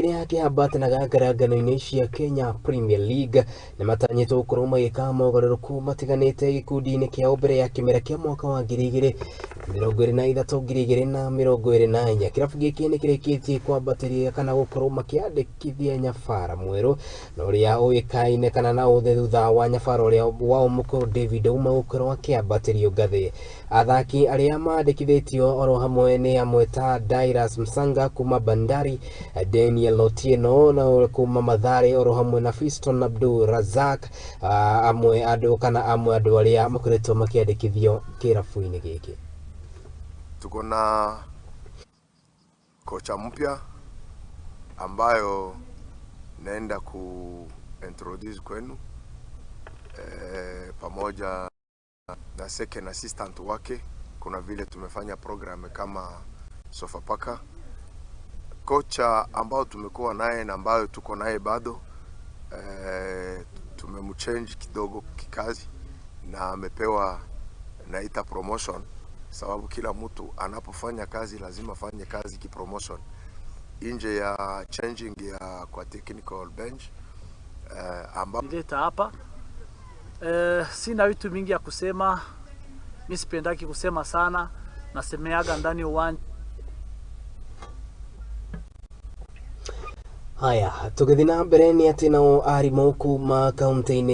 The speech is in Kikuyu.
Kĩrĩa kĩhambatanaga ngarangano-inĩ cia Kenya Premier League nĩ matanyĩtwo gũkorwo magĩka mogarũrũku matiganĩte gĩkundi-inĩ kĩao mbere ya kĩmera kĩa mwaka wa 2023 2024. Kĩrabu gĩkĩ nĩ kĩrĩkĩtie kwambatĩria kana gũkorwo makĩandĩkithia nyabara mwerũ na ũrĩa ũĩkaine kana na ũthĩ thutha wa nyabara ũrĩa wao mũkũrũ David Ouma gũkorwo akĩambatĩrio ngathĩ. Athaki arĩa mandĩkithĩtio oro hamwe nĩ amwe ta Dairas Msanga kuma Bandari, Daniel Otieno na kuma Mathare oro hamwe na Fiston Abdul Razak, amwe andũ kana amwe andũ arĩa makoretwo makĩandĩkithio kĩrabu-inĩ gĩkĩ. Tuko na kocha mpya ambayo naenda ku introduce kwenu pamoja na second assistant wake. Kuna vile tumefanya program kama Sofapaka. Kocha ambao tumekuwa naye na ambayo tuko naye bado tumemchange kidogo kikazi na amepewa naita promotion, sababu kila mtu anapofanya kazi lazima afanye kazi kipromotion nje ya changing ya kwa technical bench ambao Nileta hapa sina vitu mingi ya kusema, mi sipendaki kusema sana, nasemeaga ndani ya uwanja. Haya, tũgĩthiĩ na mbere nĩ atĩ nao arimũ kuma kaunti-inĩ